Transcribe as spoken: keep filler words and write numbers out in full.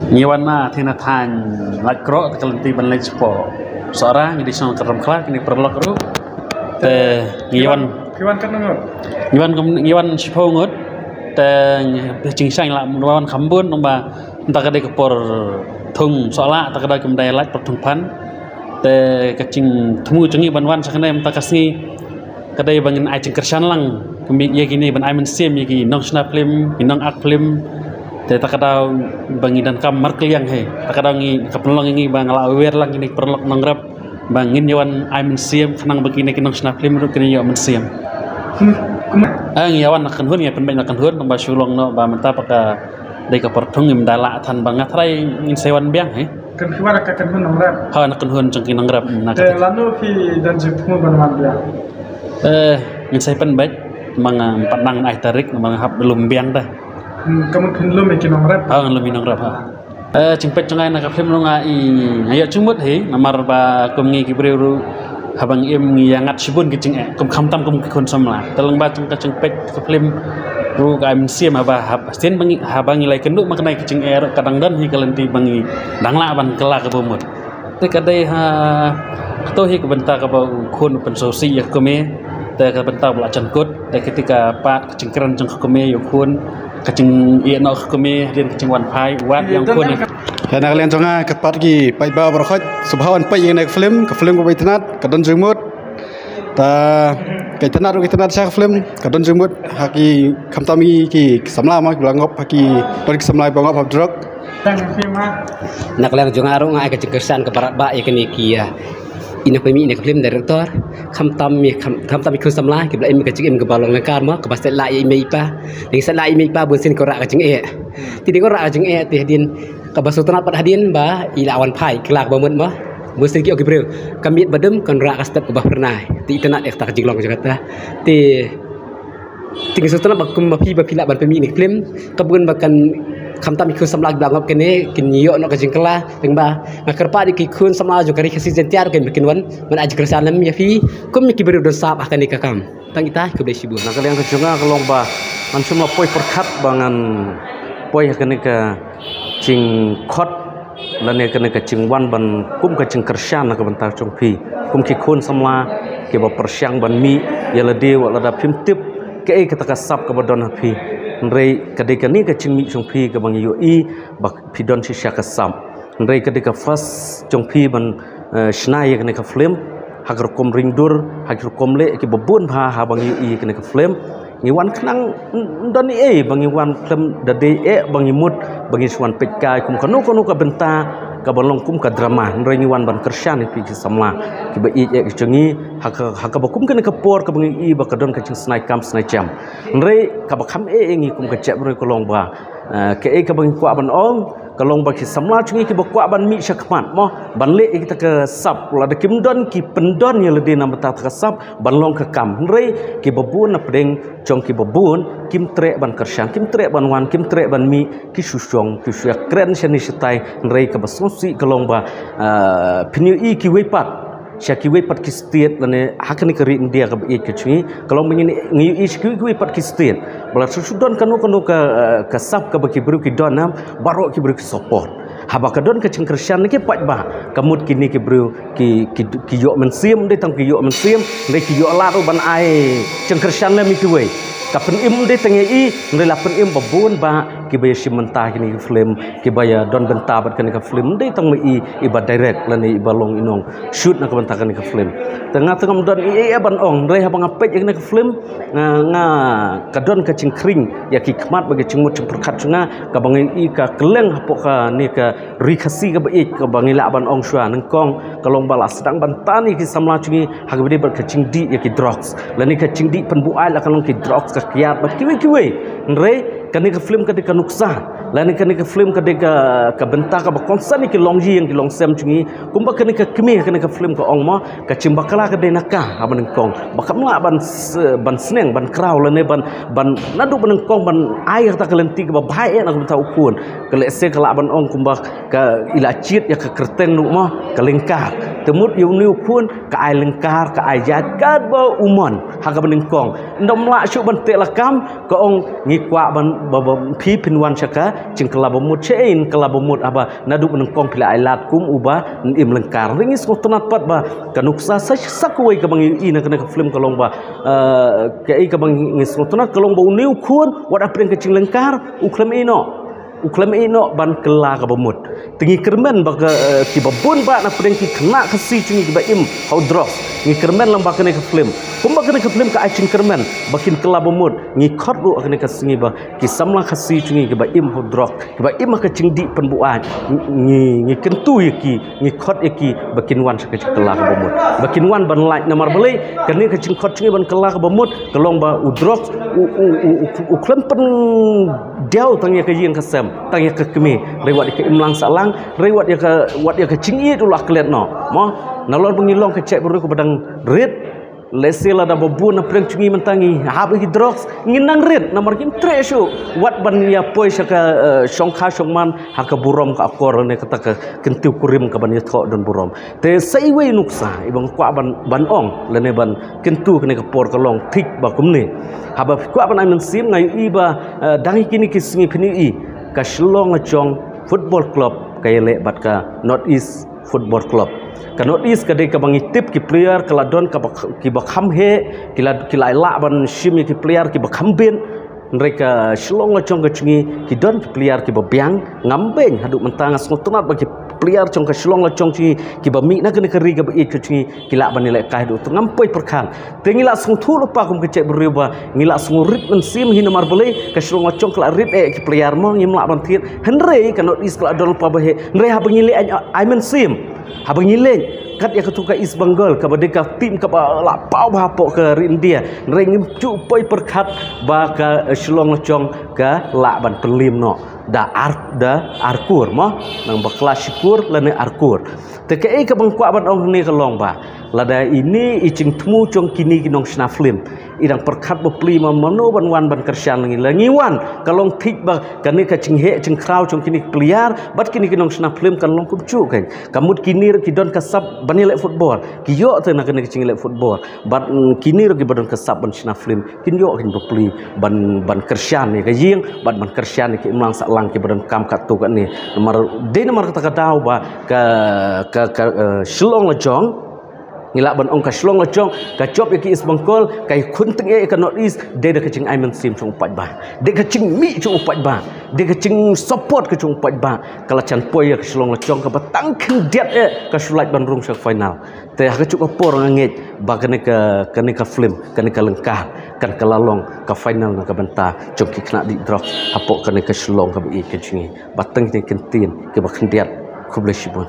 Ngi wan na thina than lak krok te ka lynti ban leit shapoh Sohra, ngi dei shong ka Ramkhla, kine paralok ruh. Te ngi wan Ngi wan katno ngut? Ngi wan kum, ngi wan shiphew ngut. Te ngi jingshang la wan kham bun, namba mynta ka dei ka por thung sohlah, ta ka dei kum dei lait por thung phan. Te ka jingthmu jong ngi ban wan sha kane mynta ka sngi ka dei ba ngin ai jingkyrshan lang kum ïa kine, ban ai mynsiem ïa ki nongshna film, ki nong ak film. Te ta ka dei ba ngi donkam markylliang hi. Ta ka dei ngi, ka pynlong ïa ngi ba nga la wer lang kine paralok nongrep ba ngin ïa wan ai mynsiem khnang ba kine ki nongshna film ruh kin ïoh mynsiem. Hmm, kumne? Ah, ngi ïa wan na kynhun, ngi ïa pynbeit na kynhun, namba shu long noh ba mynta pat ka dei ka por thung, ngim da lah than ba nga tharai ngin sa wan biang hi. Kan phi wan na ka kynhun nongrep? Ha, na kynhun jong ki nongrep, na Te kata. Lano phi don jingthmu ban wan biang? Eh, ngin sa pynbeit, ma nga pat nang ai tarik, ma nga hap lum biang da. Hmm, ka mut phin lum ïa ki nongrep? Ha, ngan lum ïa ki nongrep, ha. Eh, jingpeit jong nga na ka film ruh nga i, nga ïoh jingmut hi, namar ba kum ngi ki briew ruh haba ngi im ngi ïa ngat shibun ki jingeh, kum khamtam kum ki khun samla. Te lyngba jong ka jingpeit ka film ruh ka ai mynsiem haba, hab, sien ba ngi, haba ngi la ïakynduh ma kane ki jingeh ruh ka dang don hi ka lynti ba ngi dang lah ban kylla kaba mut. Te ka dei ha, kato hi ka bynta kaba u khun u pynsngewsih ïa ka kmie, te ka bynta ba la jan kut, te kata ka pat ka jingkren jong ka kmie ïa u khun, ka jingïeh noh ka kmie, hadien ka jingwan phai, wat ïa u khun. Ïa na ka liang jong nga ka pat ki paidbah baroh khoit, sngewbha wan peit ïa kane ka film, ka film kaba itynnad, ka don jingmut. Ta ka itynnad ruh ka itynnad sha ka film, ka don jingmut ha ki, khamtam ïa ki, ki samla ma, kiba la ngop ha ki, don ki samla ba ngop ha drug. Tang film ma. Na ka liang jong nga ruh nga ai ka jingkyrshan kaba radbah ïa kine ki, ïa, i nongpynmih ïa kane ka film, director, khamtam ïa, kham, khamtam ïa ki khun samla kiba la im ka jingim kaba long lyngkar ma, kaba stet lah ïa i mei i pa. Dang stet lah ïa i mei i pa bun sien ki rah ka jingeh. Te dang rah ka jingeh te hadien kaba sngewtynnad pat hadien ba i la wan phai kylla kaba mut ma. Bun sien ki ong ki briew, ka miet ba dum kan rah ka step kaba phyrnai. Te itynnad ïa kata ka jinglong jong kata. Te te ngi sngewtynnad ba kum ma phi ba phi lah ban pynmih ïa kane ka film, ka bun ba kan khamtam ïa ki khun samla kiba la ngop kane kin ïoh noh ka jingkylla. Tang ba nga kyrpad ïa ki khun samla jong ka Ri Khasi Jaiñtia ruh kin, ba kin wan ban ai jingkyrshan lem ïa phi kum ïa ki briew don sap ha kane ka kam. Tang ita, khublei shibun. Na ka liang ka jong nga ka long ba ngan shym la poi pyrkhat ba ngan poi ha kane ka jingkhot lane kane ka jingwan ban kum ka jingkyrshan na ka bynta jong phi kum ki khun samla kiba pyrshang ban mih ïa lade, wat lada phim tip kaei kata ka sap kaba don ha phi. Hynrei ka dei kane ka jingmih jong phi kaba ngi ïohi ba phi don shisha ka sap. Hynrei ka dei ka first jong phi ban, eh, shna ïa kane ka film ha ka rukom ring dur, ha ka rukom leh kiba bun bha, haba ngi ïohi ïa kane ka film. Ngi wan khnang, n-, n-, don ei ei ba ngi wan khlem da dei eh ba ngi mut ba ngi shu wan peit kai kum kano kano ka bynta kaba long kum ka drama. Hynrei ngi wan ban kyrshan ïa phi ki samla kiba ïeit eh ki jong ngi ha ka, ha kaba kum kane ka por kaba ngi ïohi ba ka don ka jingsnei kam snei jam. Hynrei kaba kham eh eh ngi kum ka jaitbynriew ka long ba, eh, kaei kaba ngi kwah ban ong, ka long ba ki samla jong ngi kiba kwah ban mih sha khmat mo, ban leh ïa kita ka sap, lada kim don ki pyndon ïa lade na bynta ka sap ban long ka kam. Hynrei kiba bun na pdeng jong kiba bun kim treh ban kyrshan, kim treh ban wan, kim treh ban mih, ki shu shong, ki shu ïa kren shane shatai. Hynrei kaba sngewsih ka long ba, ah, phin ïohi kiwei pat sha kiwei pat ki state lane ha kane ka ri India kaba ïeit ka jong ngi, ka long ba ngi, ngi ïohi sha kiwei kiwei pat ki state ba lada shu don kano kano ka, eh, ka sap kaba ki briew ki don, em, baroh ki briew ki support. Haba ka don ka jingkyrshan na ki paidbah, ka mut kine ki briew ki, ki, ki ïoh mynsiem, ym dei tang ki ïoh mynsiem, hynrei ki ïoh lad ruh ban ai jingkyrshan lem ïa kiwei. Ka pynim ym dei tang ïa i, hynrei la pynim ba bun bah kiba ïa shim bynta kine ki film, kiba ïa don bynta bad kane ka film, ym dei tang ma i, iba direct lane iba long i nong shoot na ka bynta kane ka film. Te nga te ngam don ei ei ban ong, hynrei haba nga peit ïa kane ka film, nga, nga, ka don ka jingkhring ïa ki khmat bad ka jingmut jingpyrkhat jong nga, kaba nga ïohi ka kylleng hapoh kane ka Ri Khasi kaba ïeit, kaba ngi lah ban ong shuwa nyngkong, ka long ba la sdang ban tan ïa ki samla jong ngi ha kaba ïadei bad ka jingdih ïa ki drugs lane ka jingdih pynbuaid, la ka long ki drugs, ka kiad bad kiwei kiwei. Hynrei kane ka film ka dei ka nuksa lane kane ka film ka dei ka, ka bynta kaba kongsan ïa ki longïing ki longsem jong ngi. Kumba kane ka kmie, kane ka film ka ong mo, ka jingbakla ka dei na ka, haba nyngkong ba kam lah ban s-, ban sneng, ban kraw lane ban, ban naduh ba nyngkong ban ai kata ka lynti kaba bha eh na ka bynta u khun. Ka lehse ka lah ban ong kumba ka, i la jied ïa ka kyrteng ruh mo, ka lyngkar. Te mut ïa une u khun ka ai lyngkar, ka ai ïaid katba u mon ha kaba nyngkong. Ym lah shuh ban teh lakam, ka ong ngi kwah ban, ba, ba phi phin wan sha ka Jingkylla ba mut, shen kylla ba mut haba naduh nyngkong phi la ai lad kum uba im lyngkar. Hynrei ngi sngewtynnat pat ba ka nuksa sa, sa kawei kaba ngi ïohi na kane ka film ka long ba, eh, kaei kaba ngi sngewtynnat ka long ba une u khun wat hapdeng ka jinglyngkar u khlem ïehnoh, u khlem ïehnoh ban kylla kaba mut. Te ngi kyrmen ba ka, eh, kiba bun ba na pdeng ki khynnah Khasi jong ngi kiba im ha u drugs. Ngi kyrmen lang ba kane ka film, kumba kane ka film ka ai jingkyrmen ba kin kylla ba mut, ngi khot ruh ha kane ka sngi ba ki samla Khasi jong ngi kiba im ha u drugs, kiba im ha ka jingdih pynbuaid, ngi, ngi kyntu ïa ki, ngi khot ïa ki ba kin wan sha ka jingkylla kaba mut, ba kin wan ban lait. Namar balei? Kane ka jingkhot jong ngi ban kylla kaba mut ka long ba u drugs u, u, u, u, u khlem pyndiaw tang ïa ka ïing ka sem, tang ïa ka kmie, hynrei wat ïa ka imlang sahlang, hynrei wat ïa ka, wat ïa ka jingïeit u la klet noh. Mo, nalor ba ngi long ka jaitbynriew kaba dang rit, lehse lada ba bun na pdeng jong ngi mynta ngi hap ïa ki drugs, ngin nang rit namar ngim treh shuh wat ban ïa poi sha ka, eh, shongkha shongman ha ka burom ka akor ne kata ka kyntiew kurim kaban ïathoh don burom. Te sa iwei i nuksa iba nga kwah ban, ban ong lane ban kyntu kane ka por ka long thik ba kumne. Haba phi kwah ban ai mynsiem nga ïohi ba, eh, dang ïa kine ki sngi phin ïohi ka Shillong Lajong Football Club ka ïaleh bad ka North East Football Club. Ka North East ka dei kaba ngi tip ki player ka la don kaba, kiba kham heh, ki la, ki la lah ban shim ïa ki player kiba kham bit. Hynrei ka Shillong Lajong ka jong ngi ki don ki player kiba biang, ngam beiñ haduh mynta nga sngewtynnat ba ki player jong ka Shillong Lajong jong ngi kiba mih na kane ka ri kaba ïeit ka jong ngi ki lah ban ïalehkai haduh te ngam poi pyrkhat. Te ngi la sngewthuh lypa kum ka jaitbynriew ba ngi la sngewrit mynsiem hi namar balei ka Shillong Lajong ka la rit eh ki player mo ngim lah ban thied. Hynrei ka North East ka la don lypa ba heh. Hynrei haba ngi leh ai, ai mynsiem, haba ngi leh kat ïa katu ka East Bengal kaba dei ka team kaba la paw bha hapoh ka ri India, hynrei ngim ju poi pyrkhat ba ka, eh, Shillong Lajong ka lah ban pynliem noh da ar, da ar kur mo, nang bakla shi kur lane ar kur. Te kaei kaba nga kwah ban ong hangne ka long ba lada ine i jingthmu jong kine ki nongshna film i dang pyrkhat bapli ma mano ban wan ban kyrshan ngi, la ngi wan ka long thik ba kane ka jingheh jingkhraw jong kine ki player bad kine ki nongshna film kan long kumjuh kan. Ka mut kine ruh ki don ka sap ban ïaleh football, ki ïoh te na kane ka jingïaleh football. Bad, mm, kine ruh kiba don ka sap ban shna film kin ïoh kin bapli ban, ban kyrshan ïa ka ïing bad ban kyrshan ïa ka imlang sahlang kiba donkam katto katne. Namar, dei namar kata ka daw ba ka, ka, ka, eh, Shillong Lajong, ngi lah ban ong ka Shillong Lajong ka jop ïa ka East Bengal, ka ïakhun tyngeh ïa ka North East, dei da ka jingai mynsiem jong u paidbah, dei ka jingmih jong u paidbah, dei ka jingsupport ka jong u paidbah ka la jan poi ïa ka Shillong Lajong kaba tang khyndiat eh ka shu lait ban rung sha final. Te ha kajuh ka por nga ngeit ba kane ka, kane ka film, kane ka lyngkar kan kylla long ka final na ka bynta jong ki khynnah dih drugs hapoh kane ka Shillong kaba ïeit ka jong ngi. Ba tang kine ki ktien kiba khyndiat. Khublei shibun.